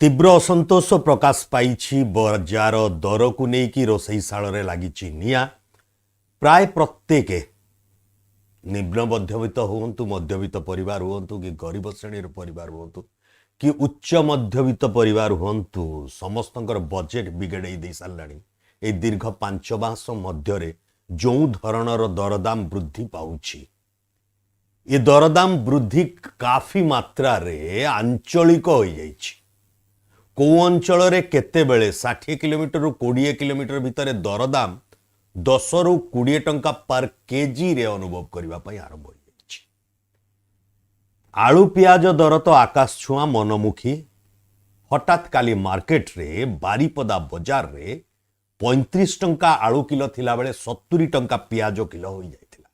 ତୀବ୍ର ଅସନ୍ତୋଷ ପ୍ରକାଶ ପାଇଛି ବଜାର ଦରକୁ ନେଇକି। ରୋଷେଇଶାଳରେ ଲାଗିଛି ନିଆଁ। ପ୍ରାୟ ପ୍ରତ୍ୟେକ ନିମ୍ନ ମଧ୍ୟବିତ୍ତ ହୁଅନ୍ତୁ, ମଧ୍ୟବିତ୍ତ ପରିବାର ହୁଅନ୍ତୁ କି ଗରିବ ଶ୍ରେଣୀର ପରିବାର ହୁଅନ୍ତୁ କି ଉଚ୍ଚ ମଧ୍ୟବିତ୍ତ ପରିବାର ହୁଅନ୍ତୁ, ସମସ୍ତଙ୍କର ବଜେଟ୍ ବିଗେଡ଼େଇ ଦେଇ ସାରିଲାଣି। ଏଇ ଦୀର୍ଘ 5 ମାସ ମଧ୍ୟରେ ଯେଉଁ ଧରଣର ଦରଦାମ ବୃଦ୍ଧି ପାଉଛି, ଏ ଦରଦାମ ବୃଦ୍ଧି କାଫି ମାତ୍ରାରେ ଆଞ୍ଚଳିକ ହୋଇଯାଇଛି। କେଉଁ ଅଞ୍ଚଳରେ କେତେବେଳେ 60 କିଲୋମିଟରରୁ 20 କିଲୋମିଟର ଭିତରେ ଦରଦାମ 10ରୁ 20 ଟଙ୍କା ପର କେଜିରେ ଅନୁଭବ କରିବା ପାଇଁ ଆରମ୍ଭ ହୋଇଯାଇଛି। ଆଳୁ ପିଆଜ ଦର ତ ଆକାଶ ଛୁଆଁ, ମନମୁଖୀ। ହଠାତ୍ କାଲି ମାର୍କେଟରେ ବାରିପଦା ବଜାରରେ 35 ଟଙ୍କା ଆଳୁ କିଲୋ ଥିଲାବେଳେ 70 ଟଙ୍କା ପିଆଜ କିଲୋ ହୋଇଯାଇଥିଲା,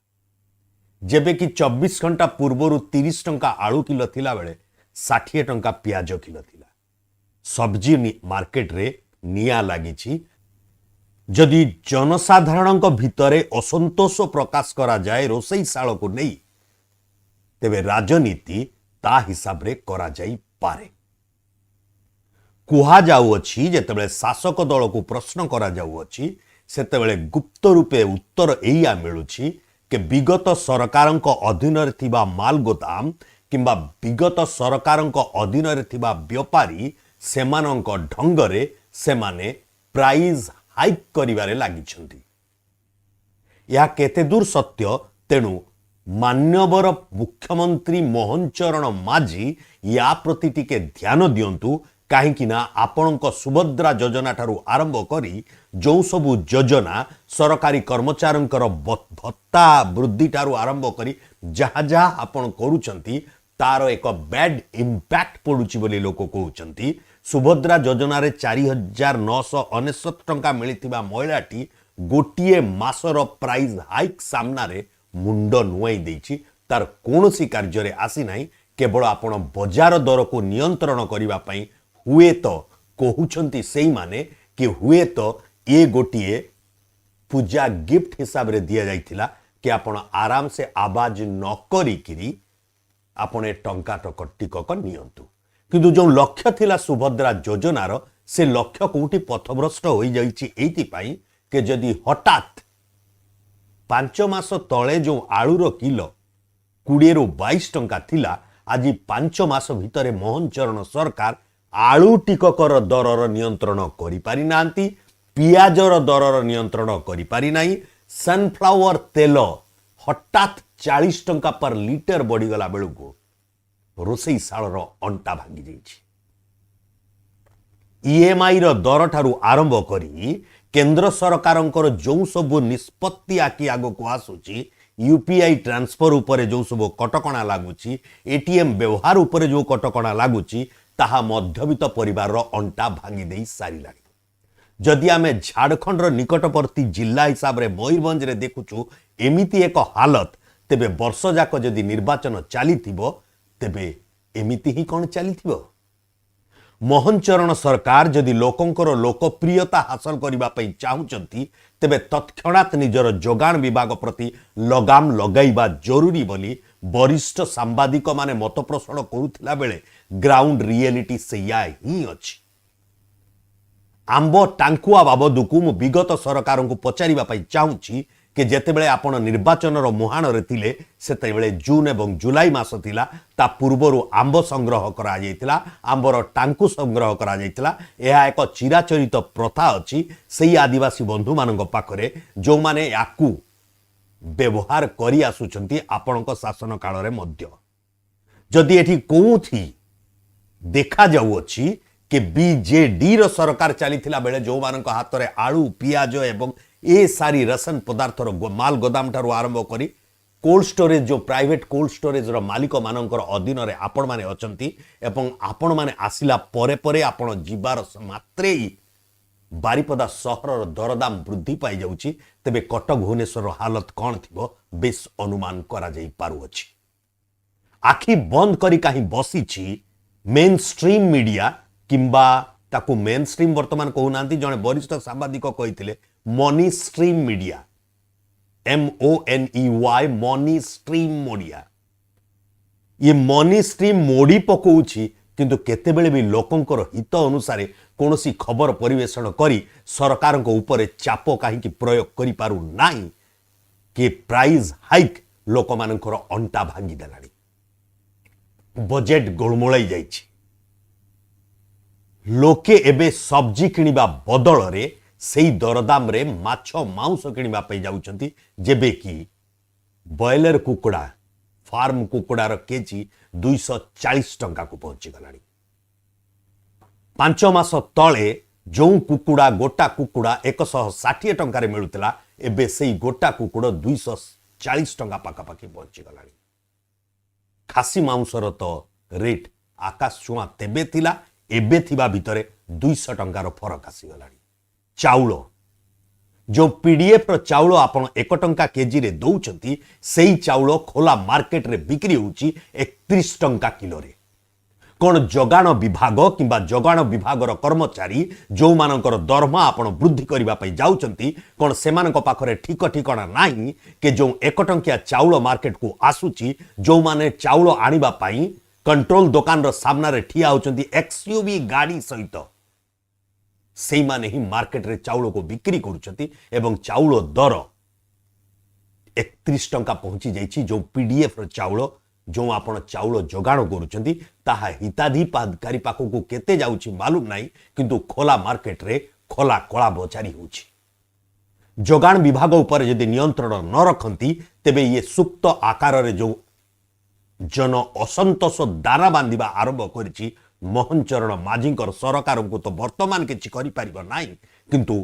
ଯେବେ କି 24 ଘଣ୍ଟା ପୂର୍ବରୁ 30 ଟଙ୍କା ଆଳୁ କିଲୋ ଥିଲାବେଳେ 60 ଟଙ୍କା ପିଆଜ କିଲୋ ଥିଲା। ସବଜି ମାର୍କେଟରେ ନିଆଁ ଲାଗିଛି। ଯଦି ଜନସାଧାରଣଙ୍କ ଭିତରେ ଅସନ୍ତୋଷ ପ୍ରକାଶ କରାଯାଏ ରୋଷେଇ ଶାଳକୁ ନେଇ, ତେବେ ରାଜନୀତି ତା ହିସାବରେ କରାଯାଇପାରେ। କୁହାଯାଉଅଛି, ଯେତେବେଳେ ଶାସକ ଦଳକୁ ପ୍ରଶ୍ନ କରାଯାଉଅଛି, ସେତେବେଳେ ଗୁପ୍ତ ରୂପେ ଉତ୍ତର ଏଇଆ ମିଳୁଛି କି ବିଗତ ସରକାରଙ୍କ ଅଧୀନରେ ଥିବା ମାଲ ଗୋଦାମ କିମ୍ବା ବିଗତ ସରକାରଙ୍କ ଅଧୀନରେ ଥିବା ବେପାରୀ ସେମାନଙ୍କ ଢଙ୍ଗରେ ସେମାନେ ପ୍ରାଇଜ୍ ହାଇକ୍ କରିବାରେ ଲାଗିଛନ୍ତି। ଏହା କେତେ ଦୂର ସତ୍ୟ? ତେଣୁ ମାନ୍ୟବର ମୁଖ୍ୟମନ୍ତ୍ରୀ ମୋହନ ଚରଣ ମାଝୀ ୟା ପ୍ରତି ଟିକେ ଧ୍ୟାନ ଦିଅନ୍ତୁ, କାହିଁକି ନା ଆପଣଙ୍କ ସୁଭଦ୍ରା ଯୋଜନା ଠାରୁ ଆରମ୍ଭ କରି ଯେଉଁ ସବୁ ଯୋଜନା, ସରକାରୀ କର୍ମଚାରୀଙ୍କର ଭତ୍ତା ବୃଦ୍ଧି ଠାରୁ ଆରମ୍ଭ କରି ଯାହା ଯାହା ଆପଣ କରୁଛନ୍ତି, ତାର ଏକ ବ୍ୟାଡ୍ ଇମ୍ପାକ୍ଟ ପଡୁଛି ବୋଲି ଲୋକ କହୁଛନ୍ତି। ସୁଭଦ୍ରା ଯୋଜନାରେ 4999 ଟଙ୍କା ମିଳିଥିବା ମହିଳାଟି ଗୋଟିଏ ମାସର ପ୍ରାଇସ୍ ହାଇକ୍ ସାମ୍ନାରେ ମୁଣ୍ଡ ନୁଆଇଁ ଦେଇଛି। ତାର କୌଣସି କାର୍ଯ୍ୟରେ ଆସିନାହିଁ। କେବଳ ଆପଣ ବଜାର ଦରକୁ ନିୟନ୍ତ୍ରଣ କରିବା ପାଇଁ ହୁଏତ କହୁଛନ୍ତି ସେଇମାନେ କି ହୁଏତ ଏ ଗୋଟିଏ ପୂଜା ଗିଫ୍ଟ ହିସାବରେ ଦିଆଯାଇଥିଲା କି ଆପଣ ଆରାମସେ ଆବାଜ ନ କରିକିରି ଆପଣ ଏ ଟଙ୍କା ଟିକକ ନିଅନ୍ତୁ। କିନ୍ତୁ ଯେଉଁ ଲକ୍ଷ୍ୟ ଥିଲା ସୁଭଦ୍ରା ଯୋଜନାର, ସେ ଲକ୍ଷ୍ୟ କୋଉଠି ପଥଭ୍ରଷ୍ଟ ହୋଇଯାଇଛି। ଏଇଥିପାଇଁ କି ଯଦି ହଠାତ୍ 5 ମାସ ତଳେ ଯେଉଁ ଆଳୁର କିଲୋ 20ରୁ 22 ଟଙ୍କା ଥିଲା, ଆଜି 5 ମାସ ଭିତରେ ମୋହନ ଚରଣ ସରକାର ଆଳୁ ଟିକକର ଦରର ନିୟନ୍ତ୍ରଣ କରିପାରିନାହାନ୍ତି, ପିଆଜର ଦରର ନିୟନ୍ତ୍ରଣ କରିପାରିନାହିଁ। ସନଫ୍ଲାୱାର ତେଲ ହଠାତ୍ 40 ଟଙ୍କା ପର ଲିଟର ବଢ଼ିଗଲା ବେଳକୁ ରୋଷେଇ ଶାଳର ଅଣ୍ଟା ଭାଙ୍ଗି ଯାଇଛି। ଇଏମ୍ଆଇର ଦରଠାରୁ ଆରମ୍ଭ କରି କେନ୍ଦ୍ର ସରକାରଙ୍କର ଯେଉଁ ସବୁ ନିଷ୍ପତ୍ତି ଆକି ଆଗକୁ ଆସୁଛି, ୟୁପିଆଇ ଟ୍ରାନ୍ସଫର ଉପରେ ଯେଉଁ ସବୁ କଟକଣା ଲାଗୁଛି, ଏଟିଏମ୍ ବ୍ୟବହାର ଉପରେ ଯେଉଁ କଟକଣା ଲାଗୁଛି, ତାହା ମଧ୍ୟବିତ୍ତ ପରିବାରର ଅଣ୍ଟା ଭାଙ୍ଗି ଦେଇ ସାରିଲାଣି। ଯଦି ଆମେ ଝାଡ଼ଖଣ୍ଡର ନିକଟବର୍ତ୍ତୀ ଜିଲ୍ଲା ହିସାବରେ ମୟୂରଭଞ୍ଜରେ ଦେଖୁଛୁ ଏମିତି ଏକ ହାଲତ, ତେବେ ବର୍ଷ ଯାକ ଯଦି ନିର୍ବାଚନ ଚାଲିଥିବ, ତେବେ ଏମିତି ହିଁ କ'ଣ ଚାଲିଥିବ? ମୋହନ ଚରଣ ସରକାର ଯଦି ଲୋକଙ୍କର ଲୋକପ୍ରିୟତା ହାସଲ କରିବା ପାଇଁ ଚାହୁଁଛନ୍ତି, ତେବେ ତତ୍କ୍ଷଣାତ୍ ନିଜର ଯୋଗାଣ ବିଭାଗ ପ୍ରତି ଲଗାମ ଲଗାଇବା ଜରୁରୀ ବୋଲି ବରିଷ୍ଠ ସାମ୍ବାଦିକମାନେ ମତ ପୋଷଣ କରୁଥିଲା ବେଳେ ଗ୍ରାଉଣ୍ଡ ରିଏଲିଟି ସେଇଆ ହିଁ ଅଛି। ଆମ୍ବ ଟାଙ୍କୁଆ ବାବଦକୁ ମୁଁ ବିଗତ ସରକାରଙ୍କୁ ପଚାରିବା ପାଇଁ ଚାହୁଁଛି କି ଯେତେବେଳେ ଆପଣ ନିର୍ବାଚନର ମୁହାଣରେ ଥିଲେ, ସେତେବେଳେ ଜୁନ୍ ଏବଂ ଜୁଲାଇ ମାସ ଥିଲା। ତା ପୂର୍ବରୁ ଆମ୍ବ ସଂଗ୍ରହ କରାଯାଇଥିଲା, ଆମ୍ବର ଟାଙ୍କୁ ସଂଗ୍ରହ କରାଯାଇଥିଲା। ଏହା ଏକ ଚିରାଚରିତ ପ୍ରଥା ଅଛି ସେଇ ଆଦିବାସୀ ବନ୍ଧୁମାନଙ୍କ ପାଖରେ, ଯେଉଁମାନେ ୟାକୁ ବ୍ୟବହାର କରି ଆସୁଛନ୍ତି ଆପଣଙ୍କ ଶାସନ କାଳରେ ମଧ୍ୟ। ଯଦି ଏଠି କୋଉଠି ଦେଖାଯାଉଅଛି କି ବିଜେଡିର ସରକାର ଚାଲିଥିଲା ବେଳେ ଯେଉଁମାନଙ୍କ ହାତରେ ଆଳୁ, ପିଆଜ ଏବଂ ଏ ସାରି ରାସନ ପଦାର୍ଥର ମାଲ ଗୋଦାମ ଠାରୁ ଆରମ୍ଭ କରି କୋଲ୍ଡ ଷ୍ଟୋରେଜ, ଯେଉଁ ପ୍ରାଇଭେଟ କୋଲ୍ଡ ଷ୍ଟୋରେଜର ମାଲିକମାନଙ୍କର ଅଧୀନରେ ଆପଣମାନେ ଅଛନ୍ତି ଏବଂ ଆପଣମାନେ ଆସିଲା ପରେ ପରେ ଆପଣ ଯିବାର ମାତ୍ରେ ବାରିପଦା ସହରର ଦରଦାମ ବୃଦ୍ଧି ପାଇଯାଉଛି, ତେବେ କଟକ ଭୁବନେଶ୍ୱରର ହାଲତ କ'ଣ ଥିବ ବେଶ ଅନୁମାନ କରାଯାଇ ପାରୁଅଛି। ଆଖି ବନ୍ଦ କରି କାହିଁ ବସିଛି ମେନ୍ ଷ୍ଟ୍ରିମ୍ ମିଡ଼ିଆ, କିମ୍ବା ତାକୁ ମେନ୍ ଷ୍ଟ୍ରିମ୍ ବର୍ତ୍ତମାନ କହୁନାହାନ୍ତି, ଜଣେ ବରିଷ୍ଠ ସାମ୍ବାଦିକ କହିଥିଲେ money stream media, MONEY, money stream media. ଇଏ ମନି ଷ୍ଟ୍ରିମ୍ ମୋଡ଼ି ପକଉଛି। କିନ୍ତୁ କେତେବେଳେ ବି ଲୋକଙ୍କର ହିତ ଅନୁସାରେ କୌଣସି ଖବର ପରିବେଷଣ କରି ସରକାରଙ୍କ ଉପରେ ଚାପ କାହିଁକି ପ୍ରୟୋଗ କରିପାରୁନାହିଁ କି ପ୍ରାଇସ୍ ହାଇକ୍ ଲୋକମାନଙ୍କର ଅଣ୍ଟା ଭାଙ୍ଗିଦେଲାଣି, ବଜେଟ୍ ଗୋଳମୋଳାଇ ଯାଇଛି। ଲୋକେ ଏବେ ସବଜି କିଣିବା ବଦଳରେ ସେଇ ଦରଦାମରେ ମାଛ ମାଉଁସ କିଣିବା ପାଇଁ ଯାଉଛନ୍ତି, ଯେବେ କି ବ୍ରଏଲର କୁକୁଡ଼ା, ଫାର୍ମ କୁକୁଡ଼ାର କେଜି 240 ଟଙ୍କାକୁ ପହଞ୍ଚିଗଲାଣି। 5 ମାସ ତଳେ ଯେଉଁ କୁକୁଡ଼ା, ଗୋଟା କୁକୁଡ଼ା 160 ଟଙ୍କାରେ ମିଳୁଥିଲା, ଏବେ ସେଇ ଗୋଟା କୁକୁଡ଼ା 240 ଟଙ୍କା ପାଖାପାଖି ପହଞ୍ଚିଗଲାଣି। ଖାସି ମାଂସର ତ ରେଟ୍ ଆକାଶ ଛୁଆଁ ତେବେ ଥିଲା, ଏବେ ଥିବା ଭିତରେ 200 ଟଙ୍କାର ଫରକ ଆସିଗଲାଣି। ଚାଉଳ, ଯେଉଁ ପିଡିଏଫ୍ ର ଚାଉଳ ଆପଣ 1 ଟଙ୍କା କେଜିରେ ଦଉଛନ୍ତି, ସେଇ ଚାଉଳ ଖୋଲା ମାର୍କେଟରେ ବିକ୍ରି ହେଉଛି 31 ଟଙ୍କା କିଲୋରେ। କ'ଣ ଯୋଗାଣ ବିଭାଗ କିମ୍ବା ଯୋଗାଣ ବିଭାଗର କର୍ମଚାରୀ, ଯେଉଁମାନଙ୍କର ଦରମା ଆପଣ ବୃଦ୍ଧି କରିବା ପାଇଁ ଯାଉଛନ୍ତି, କ'ଣ ସେମାନଙ୍କ ପାଖରେ ଠିକ ଠିକଣା ନାହିଁ କି ଯେଉଁ 1 ଟଙ୍କିଆ ଚାଉଳ ମାର୍କେଟକୁ ଆସୁଛି, ଯେଉଁମାନେ ଚାଉଳ ଆଣିବା ପାଇଁ କଣ୍ଟ୍ରୋଲ ଦୋକାନର ସାମ୍ନାରେ ଠିଆ ହେଉଛନ୍ତି ଏକ୍ସୟୁଭି ଗାଡ଼ି ସହିତ, ସେଇମାନେ ହିଁ ମାର୍କେଟରେ ଚାଉଳକୁ ବିକ୍ରି କରୁଛନ୍ତି ଏବଂ ଚାଉଳ ଦର 31 ଟଙ୍କା ପହଞ୍ଚି ଯାଇଛି? ଯେଉଁ ପିଡିଏଫ୍ ର ଚାଉଳ, ଯେଉଁ ଆପଣ ଚାଉଳ ଯୋଗାଣ କରୁଛନ୍ତି, ତାହା ହିତାଧିକାରୀ ପାଖକୁ କେତେ ଯାଉଛି ମାଲୁମ ନାହିଁ, କିନ୍ତୁ ଖୋଲା ମାର୍କେଟରେ ଖୋଲା କଳା ବଜାରୀ ହେଉଛି। ଯୋଗାଣ ବିଭାଗ ଉପରେ ଯଦି ନିୟନ୍ତ୍ରଣ ନ ରଖନ୍ତି, ତେବେ ଇଏ ସୁପ୍ତ ଆକାରରେ ଯେଉଁ ଜନ ଅସନ୍ତୋଷ ଦାନା ବାନ୍ଧିବା ଆରମ୍ଭ କରିଛି, ମୋହନ ଚରଣ ମାଝୀଙ୍କର ସରକାରଙ୍କୁ ତ ବର୍ତ୍ତମାନ କିଛି କରିପାରିବ ନାହିଁ, କିନ୍ତୁ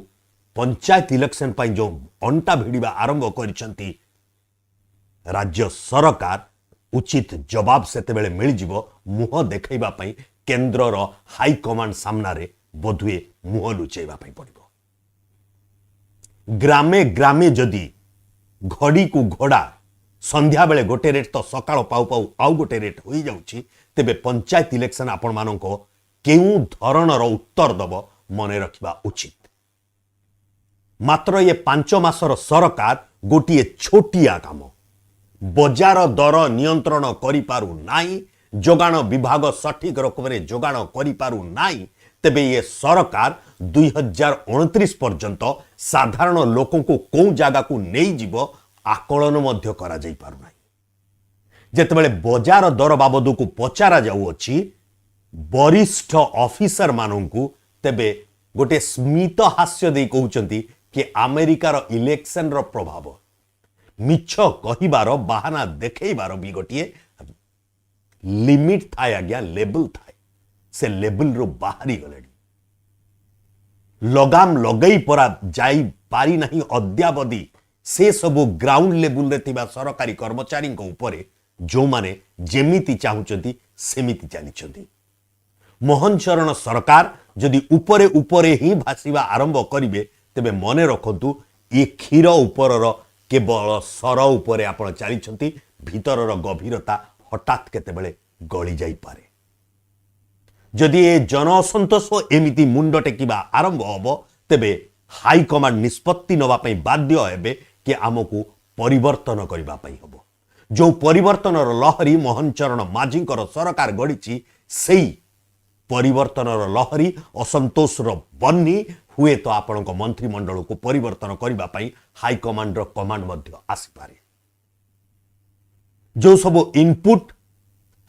ପଞ୍ଚାୟତ ଇଲେକ୍ସନ ପାଇଁ ଯେଉଁ ଅଣ୍ଟା ଭିଡ଼ିବା ଆରମ୍ଭ କରିଛନ୍ତି ରାଜ୍ୟ ସରକାର, ଉଚିତ ଜବାବ ସେତେବେଳେ ମିଳିଯିବ। ମୁହଁ ଦେଖାଇବା ପାଇଁ କେନ୍ଦ୍ରର ହାଇକମାଣ୍ଡ ସାମ୍ନାରେ ବୋଧହୁଏ ମୁହଁ ଲୁଚେଇବା ପାଇଁ ପଡ଼ିବ। ଗ୍ରାମେ ଗ୍ରାମେ ଯଦି ଘଡ଼ିକୁ ଘୋଡ଼ା ସନ୍ଧ୍ୟାବେଳେ ଗୋଟେ ରେଟ୍ ତ ସକାଳ ପାଉ ପାଉ ଆଉ ଗୋଟେ ରେଟ୍ ହୋଇଯାଉଛି, ତେବେ ପଞ୍ଚାୟତ ଇଲେକ୍ସନ ଆପଣମାନଙ୍କ କେଉଁ ଧରଣର ଉତ୍ତର ଦେବ, ମନେ ରଖିବା ଉଚିତ। ମାତ୍ର ଇଏ 5 ମାସର ସରକାର ଗୋଟିଏ ଛୋଟିଆ କାମ, ବଜାର ଦର ନିୟନ୍ତ୍ରଣ କରିପାରୁ ନାହିଁ, ଯୋଗାଣ ବିଭାଗ ସଠିକ ରକମରେ ଯୋଗାଣ କରିପାରୁ ନାହିଁ, ତେବେ ଇଏ ସରକାର 2029 ପର୍ଯ୍ୟନ୍ତ ସାଧାରଣ ଲୋକଙ୍କୁ କେଉଁ ଜାଗାକୁ ନେଇଯିବ, ଆକଳନ ମଧ୍ୟ କରାଯାଇ ପାରୁନାହିଁ। ଯେତେବେଳେ ବଜାର ଦର ବାବଦକୁ ପଚରା ଯାଉଅଛି ବରିଷ୍ଠ ଅଫିସରମାନଙ୍କୁ, ତେବେ ଗୋଟିଏ ସ୍ମିତ ହାସ୍ୟ ଦେଇ କହୁଛନ୍ତି କି ଆମେରିକାର ଇଲେକ୍ସନର ପ୍ରଭାବ। ମିଛ କହିବାର, ବାହାନା ଦେଖେଇବାର ବି ଗୋଟିଏ ଲିମିଟ ଥାଏ ଆଜ୍ଞା, ଲେବଲ ଥାଏ। ସେ ଲେବଲରୁ ବାହାରି ଗଲେଣି। ଲଗାମ ଲଗେଇ ପରା ଯାଇପାରି ନାହିଁ ଅଦ୍ୟାବଧି ସେ ସବୁ ଗ୍ରାଉଣ୍ଡ ଲେବୁଲରେ ଥିବା ସରକାରୀ କର୍ମଚାରୀଙ୍କ ଉପରେ, ଯେଉଁମାନେ ଯେମିତି ଚାହୁଁଛନ୍ତି ସେମିତି ଚାଲିଛନ୍ତି। ମୋହନ ଚରଣ ସରକାର ଯଦି ଉପରେ ଉପରେ ହିଁ ଭାସିବା ଆରମ୍ଭ କରିବେ, ତେବେ ମନେ ରଖନ୍ତୁ, ଏ କ୍ଷୀର ଉପରର କେବଳ ସର ଉପରେ ଆପଣ ଚାଲିଛନ୍ତି, ଭିତରର ଗଭୀରତା ହଠାତ୍ କେତେବେଳେ ଗଳି ଯାଇପାରେ। ଯଦି ଏ ଜନ ଅସନ୍ତୋଷ ଏମିତି ମୁଣ୍ଡ ଟେକିବା ଆରମ୍ଭ ହେବ, ତେବେ ହାଇକମାଣ୍ଡ ନିଷ୍ପତ୍ତି ନେବା ପାଇଁ ବାଧ୍ୟ ହେବେ କି ଆମକୁ ପରିବର୍ତ୍ତନ କରିବା ପାଇଁ ହେବ। ଯେଉଁ ପରିବର୍ତ୍ତନର ଲହରୀ ମୋହନ ଚରଣ ମାଝୀଙ୍କର ସରକାର ଗଢ଼ିଛି, ସେଇ ପରିବର୍ତ୍ତନର ଲହରୀ, ଅସନ୍ତୋଷର ବହ୍ନି ହୁଏତ ଆପଣଙ୍କ ମନ୍ତ୍ରିମଣ୍ଡଳକୁ ପରିବର୍ତ୍ତନ କରିବା ପାଇଁ ହାଇକମାଣ୍ଡର କମାଣ୍ଡ ମଧ୍ୟ ଆସିପାରେ। ଯେଉଁ ସବୁ ଇନପୁଟ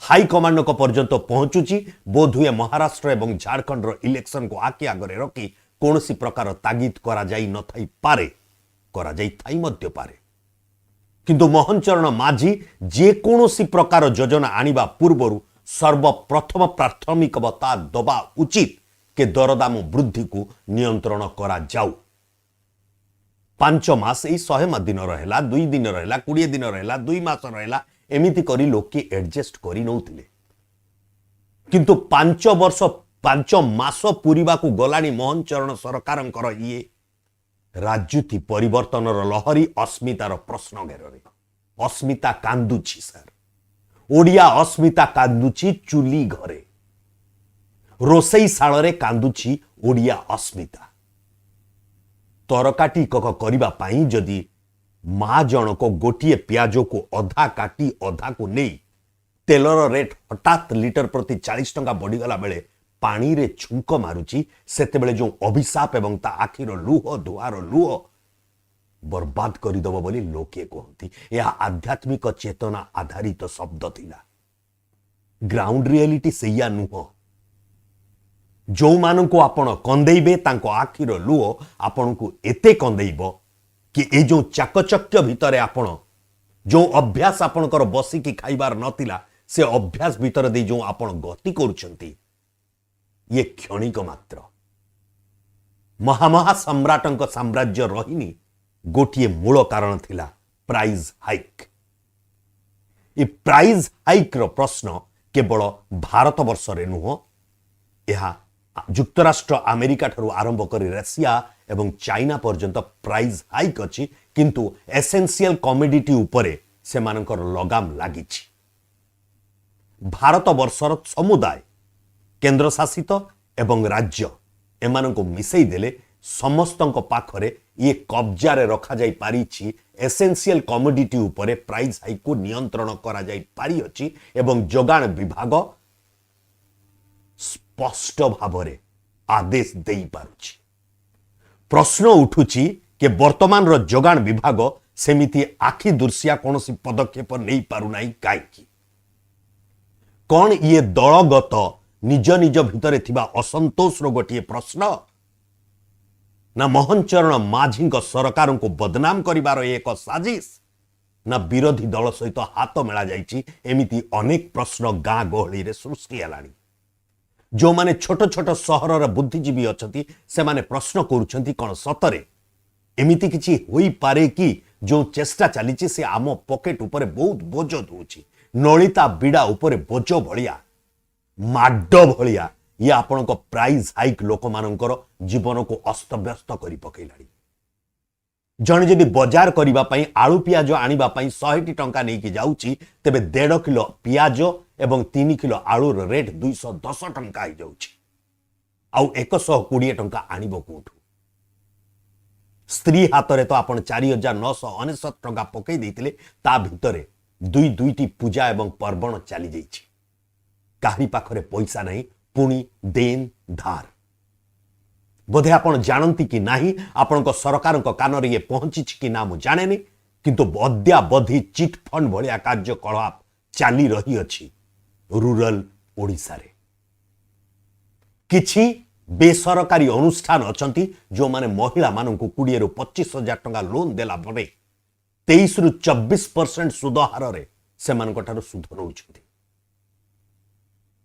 ହାଇକମାଣ୍ଡଙ୍କ ପର୍ଯ୍ୟନ୍ତ ପହଞ୍ଚୁଛି, ବୋଧହୁଏ ମହାରାଷ୍ଟ୍ର ଏବଂ ଝାଡ଼ଖଣ୍ଡର ଇଲେକ୍ସନକୁ ଆଖି ଆଗରେ ରଖି କୌଣସି ପ୍ରକାର ତାଗିଦ କରାଯାଇ ନଥାଇପାରେ, କରାଯାଇଥାଇ ମଧ୍ୟ ପାରେ। କିନ୍ତୁ ମୋହନ ଚରଣ ମାଝୀ ଯେକୌଣସି ପ୍ରକାର ଯୋଜନା ଆଣିବା ପୂର୍ବରୁ ସର୍ବପ୍ରଥମ ପ୍ରାଥମିକତା ଦେବା ଉଚିତ କି ଦରଦାମ ବୃଦ୍ଧିକୁ ନିୟନ୍ତ୍ରଣ କରାଯାଉ। 5 ମାସ, ଏଇ 100 ଦିନ ରହିଲା, 2 ଦିନ ରହିଲା, 20 ଦିନ ରହିଲା, 2 ମାସ ରହିଲା, ଏମିତି କରି ଲୋକେ ଆଡଜଷ୍ଟ କରି ନେଉଥିଲେ। କିନ୍ତୁ 5 ବର୍ଷ 5 ମାସ ପୁରିବାକୁ ଗଲାଣି ମୋହନ ଚରଣ ସରକାରଙ୍କର ଇଏ ରାଜୁତି। ପରିବର୍ତ୍ତନର ଲହରୀ ଅସ୍ମିତାର ପ୍ରଶ୍ନ ଘେରରେ। ଅସ୍ମିତା କାନ୍ଦୁଛି ସାର୍, ଓଡ଼ିଆ ଅସ୍ମିତା କାନ୍ଦୁଛି। ଚୁଲି ଘରେ, ରୋଷେଇ ଶାଳରେ କାନ୍ଦୁଛି ଓଡ଼ିଆ ଅସ୍ମିତା। ତରକାରୀ ଟିକକ କରିବା ପାଇଁ ଯଦି ମା ଜଣକ ଗୋଟିଏ ପିଆଜକୁ ଅଧା କାଟି ଅଧାକୁ ନେଇ ତେଲର ରେଟ୍ ହଠାତ୍ ଲିଟର ପ୍ରତି 40 ଟଙ୍କା ବଢ଼ିଗଲା ବେଳେ ପାଣିରେ ଛୁଙ୍କ ମାରୁଛି, ସେତେବେଳେ ଯେଉଁ ଅଭିଶାପ ଏବଂ ତା ଆଖିର ଲୁହ, ଧୁଆର ଲୁହ ବର୍ବାଦ କରିଦେବ ବୋଲି ଲୋକେ କୁହନ୍ତି। ଏହା ଆଧ୍ୟାତ୍ମିକ ଚେତନା ଆଧାରିତ ଶବ୍ଦ ଥିଲା। ଗ୍ରାଉଣ୍ଡ ରିଆଲିଟି ସେଇଆ ନୁହଁ। ଯେଉଁମାନଙ୍କୁ ଆପଣ କନ୍ଦେଇବେ, ତାଙ୍କ ଆଖିର ଲୁହ ଆପଣଙ୍କୁ ଏତେ କନ୍ଦେଇବ କି ଏଇ ଯେଉଁ ଚାକଚକ୍ୟ ଭିତରେ ଆପଣ ଯେଉଁ ଅଭ୍ୟାସ ଆପଣଙ୍କର ବସିକି ଖାଇବାର ନଥିଲା, ସେ ଅଭ୍ୟାସ ଭିତରେ ଦେଇ ଯେଉଁ ଆପଣ ଗତି କରୁଛନ୍ତି, ଇଏ କ୍ଷଣିକ ମାତ୍ର। ମହାମହା ସମ୍ରାଟଙ୍କ ସାମ୍ରାଜ୍ୟ ରହିନି, ଗୋଟିଏ ମୂଳ କାରଣ ଥିଲା ପ୍ରାଇଜ୍ ହାଇକ୍। ଏ ପ୍ରାଇଜ୍ ହାଇକ୍ର ପ୍ରଶ୍ନ କେବଳ ଭାରତବର୍ଷରେ ନୁହଁ, ଏହା ଯୁକ୍ତରାଷ୍ଟ୍ର ଆମେରିକା ଠାରୁ ଆରମ୍ଭ କରି ରଷିଆ ଏବଂ ଚାଇନା ପର୍ଯ୍ୟନ୍ତ ପ୍ରାଇଜ୍ ହାଇକ୍ ଅଛି, କିନ୍ତୁ ଏସେନ୍ସିଆଲ କମୋଡିଟି ଉପରେ ସେମାନଙ୍କର ଲଗାମ ଲାଗିଛି। ଭାରତବର୍ଷର ସମୁଦାୟ କେନ୍ଦ୍ରଶାସିତ ଏବଂ ରାଜ୍ୟ ଏମାନଙ୍କୁ ମିଶାଇ ଦେଲେ ସମସ୍ତଙ୍କ ପାଖରେ ଇଏ କବ୍ଜାରେ ରଖାଯାଇ ପାରିଛି। ଏସେନ୍ସିଆଲ କମୋଡିଟି ଉପରେ ପ୍ରାଇସ୍ ହାଇକୁ ନିୟନ୍ତ୍ରଣ କରାଯାଇ ପାରିଅଛି ଏବଂ ଯୋଗାଣ ବିଭାଗ ସ୍ପଷ୍ଟ ଭାବରେ ଆଦେଶ ଦେଇପାରୁଛି। ପ୍ରଶ୍ନ ଉଠୁଛି କି ବର୍ତ୍ତମାନର ଯୋଗାଣ ବିଭାଗ ସେମିତି ଆଖି ଦୃଶିଆ କୌଣସି ପଦକ୍ଷେପ ନେଇପାରୁନାହିଁ କାହିଁକି? କ'ଣ ଇଏ ଦଳଗତ ନିଜ ନିଜ ଭିତରେ ଥିବା ଅସନ୍ତୋଷର ଗୋଟିଏ ପ୍ରଶ୍ନ, ନା ମୋହନ ଚରଣ ମାଝୀଙ୍କ ସରକାରଙ୍କୁ ବଦନାମ କରିବାର ଏକ ସାଜିଶ, ନା ବିରୋଧୀ ଦଳ ସହିତ ହାତ ମେଳାଯାଇଛି? ଏମିତି ଅନେକ ପ୍ରଶ୍ନ ଗାଁ ଗହଳିରେ ସୃଷ୍ଟି ହେଲାଣି। ଯେଉଁମାନେ ଛୋଟ ଛୋଟ ସହରର ବୁଦ୍ଧିଜୀବୀ ଅଛନ୍ତି, ସେମାନେ ପ୍ରଶ୍ନ କରୁଛନ୍ତି, କ'ଣ ସତରେ ଏମିତି କିଛି ହୋଇପାରେ କି? ଯେଉଁ ଚେଷ୍ଟା ଚାଲିଛି, ସେ ଆମ ପକେଟ ଉପରେ ବହୁତ ବୋଝ ଦଉଛି। ନଳିତା ବିଡ଼ା ଉପରେ ବୋଝ ଭଳିଆ, ମାଡ଼ ଭଳିଆ ଇଏ ଆପଣଙ୍କ ପ୍ରାଇସ୍ ହାଇକ୍ ଲୋକମାନଙ୍କର ଜୀବନକୁ ଅସ୍ତବ୍ୟସ୍ତ କରି ପକେଇଲାଣି। ଜଣେ ଯଦି ବଜାର କରିବା ପାଇଁ, ଆଳୁ ପିଆଜ ଆଣିବା ପାଇଁ 100ଟି ଟଙ୍କା ନେଇକି ଯାଉଛି, ତେବେ 1.5 କିଲୋ ପିଆଜ ଏବଂ 3 କିଲୋ ଆଳୁର ରେଟ୍ 210 ଟଙ୍କା ହେଇଯାଉଛି। ଆଉ 120 ଟଙ୍କା ଆଣିବ କୋଉଠୁ? ସ୍ତ୍ରୀ ହାତରେ ତ ଆପଣ 4999 ଟଙ୍କା ପକେଇ ଦେଇଥିଲେ। ତା ଭିତରେ ଦୁଇ ଦୁଇଟି ପୂଜା ଏବଂ ପର୍ବଣ ଚାଲିଯାଇଛି। କାହାରି ପାଖରେ ପଇସା ନାହିଁ, ପୁଣି ଦେନ ଧାର। ବୋଧେ ଆପଣ ଜାଣନ୍ତି କି ନାହିଁ, ଆପଣଙ୍କ ସରକାରଙ୍କ କାନରେ ଇଏ ପହଞ୍ଚିଛି କି ନା ମୁଁ ଜାଣେନି, କିନ୍ତୁ ଅଦ୍ୟାବଧି ଚିଟ୍ ଫଣ୍ଡ ଭଳିଆ କାର୍ଯ୍ୟକଳାପ ଚାଲି ରହିଅଛି ରୁରାଲ ଓଡ଼ିଶାରେ। କିଛି ବେସରକାରୀ ଅନୁଷ୍ଠାନ ଅଛନ୍ତି, ଯେଉଁମାନେ ମହିଳାମାନଙ୍କୁ 20ରୁ 25 ହଜାର ଟଙ୍କା ଲୋନ୍ ଦେଲା ପରେ 23ରୁ 24% ସୁଧ ହାରରେ ସେମାନଙ୍କ ଠାରୁ ସୁଧ ନେଉଛନ୍ତି।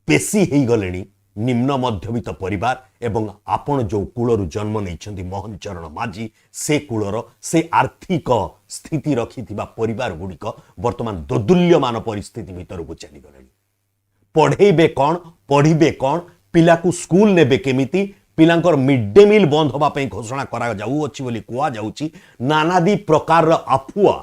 ପେଶୀ ହେଇଗଲେଣି ନିମ୍ନ ମଧ୍ୟବିତ୍ତ ପରିବାର ଏବଂ ଆପଣ ଯେଉଁ କୂଳରୁ ଜନ୍ମ ନେଇଛନ୍ତି ମୋହନ ଚରଣ ମାଝୀ, ସେ କୂଳର ସେ ଆର୍ଥିକ ସ୍ଥିତି ରଖିଥିବା ପରିବାର ଗୁଡ଼ିକ ବର୍ତ୍ତମାନ ଦୋଦୁଲ୍ୟମାନ ପରିସ୍ଥିତି ଭିତରକୁ ଚାଲିଗଲେଣି। ପଢ଼େଇବେ କ'ଣ, ପଢ଼ିବେ କ'ଣ, ପିଲାକୁ ସ୍କୁଲ ନେବେ କେମିତି? ପିଲାଙ୍କର ମିଡ୍ ଡେ ମିଲ୍ ବନ୍ଦ ହେବା ପାଇଁ ଘୋଷଣା କରାଯାଉଅଛି ବୋଲି କୁହାଯାଉଛି। ନାନାଦି ପ୍ରକାରର ଆଫୁଆ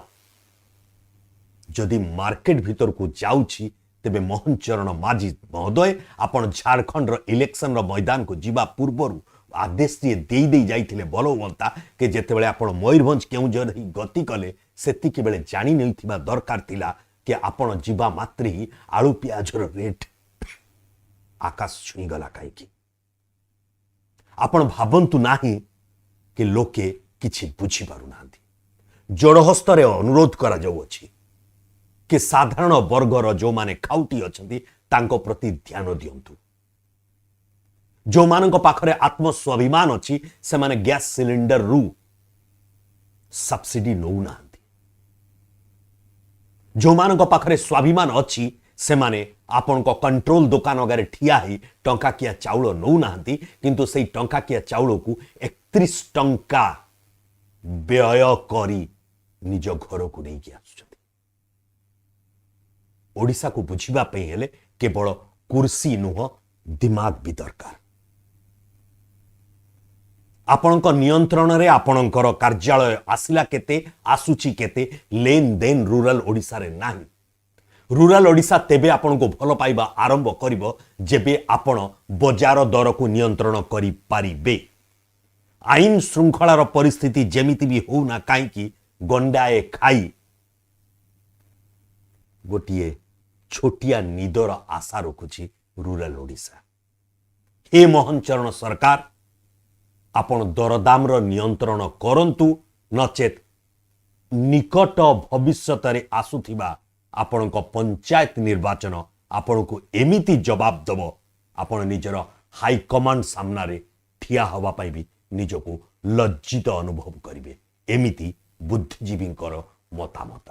ଯଦି ମାର୍କେଟ ଭିତରକୁ ଯାଉଛି, ତେବେ ମୋହନ ଚରଣ ମାଝୀ ମହୋଦୟ, ଆପଣ ଝାଡ଼ଖଣ୍ଡର ଇଲେକ୍ସନର ମଇଦାନକୁ ଯିବା ପୂର୍ବରୁ ଆଦେଶଟିଏ ଦେଇ ଦେଇ ଯାଇଥିଲେ ଭଲ ହୁଅନ୍ତା କି ଯେତେବେଳେ ଆପଣ ମୟୂରଭଞ୍ଜ, କେଉଁଝର ହେଇ ଗତି କଲେ, ସେତିକି ବେଳେ ଜାଣି ନେଇଥିବା ଦରକାର ଥିଲା କି ଆପଣ ଯିବା ମାତ୍ରେ ହିଁ ଆଳୁ ପିଆଜର ରେଟ୍ ଆକାଶ ଛୁଇଁଗଲା କାହିଁକି? ଆପଣ ଭାବନ୍ତୁ ନାହିଁ କି ଲୋକେ କିଛି ବୁଝିପାରୁନାହାନ୍ତି। ଯୋଡ଼ହସ୍ତରେ ଅନୁରୋଧ କରାଯାଉଅଛି କି ସାଧାରଣ ବର୍ଗର ଯେଉଁମାନେ ଖାଉଟି ଅଛନ୍ତି, ତାଙ୍କ ପ୍ରତି ଧ୍ୟାନ ଦିଅନ୍ତୁ। ଯେଉଁମାନଙ୍କ ପାଖରେ ଆତ୍ମସ୍ୱାଭିମାନ ଅଛି, ସେମାନେ ଗ୍ୟାସ୍ ସିଲିଣ୍ଡରରୁ ସବସିଡି ନେଉନାହାନ୍ତି। ଯେଉଁମାନଙ୍କ ପାଖରେ ସ୍ୱାଭିମାନ ଅଛି, ସେମାନେ ଆପଣଙ୍କ କଣ୍ଟ୍ରୋଲ ଦୋକାନ ଆଗରେ ଠିଆ ହେଇ ଟଙ୍କାକିଆ ଚାଉଳ ନେଉନାହାନ୍ତି, କିନ୍ତୁ ସେଇ ଟଙ୍କାକିଆ ଚାଉଳକୁ 31 ଟଙ୍କା ବ୍ୟୟ କରି ନିଜ ଘରକୁ ନେଇକି ଆସୁଛନ୍ତି। ଓଡ଼ିଶାକୁ ବୁଝିବା ପାଇଁ ହେଲେ କେବଳ କୁର୍ସି ନୁହଁ, ଦିମାଗ ବି ଦରକାର। ଆପଣଙ୍କ ନିୟନ୍ତ୍ରଣରେ ଆପଣଙ୍କର କାର୍ଯ୍ୟାଳୟ ଆସିଲା କେତେ, ଆସୁଛି କେତେ, ଲେନ ଦେନ ରୁରାଲ ଓଡ଼ିଶାରେ ନାହିଁ। ରୁରାଲ ଓଡ଼ିଶା ତେବେ ଆପଣଙ୍କୁ ଭଲ ପାଇବା ଆରମ୍ଭ କରିବ, ଯେବେ ଆପଣ ବଜାର ଦରକୁ ନିୟନ୍ତ୍ରଣ କରିପାରିବେ। ଆଇନ ଶୃଙ୍ଖଳାର ପରିସ୍ଥିତି ଯେମିତି ବି ହଉନା କାହିଁକି, ଗଣ୍ଡାଏ ଖାଇ ଗୋଟିଏ ଛୋଟିଆ ନିଦର ଆଶା ରଖୁଛି ରୁରାଲ ଓଡ଼ିଶା। ହେ ମୋହନ ଚରଣ ସରକାର, ଆପଣ ଦରଦାମର ନିୟନ୍ତ୍ରଣ କରନ୍ତୁ, ନଚେତ୍ ନିକଟ ଭବିଷ୍ୟତରେ ଆସୁଥିବା ଆପଣଙ୍କ ପଞ୍ଚାୟତ ନିର୍ବାଚନ ଆପଣଙ୍କୁ ଏମିତି ଜବାବ ଦେବ, ଆପଣ ନିଜର ହାଇକମାଣ୍ଡ ସାମ୍ନାରେ ଠିଆ ହେବା ପାଇଁ ବି ନିଜକୁ ଲଜ୍ଜିତ ଅନୁଭବ କରିବେ। ଏମିତି ବୁଦ୍ଧିଜୀବୀଙ୍କର ମତାମତ।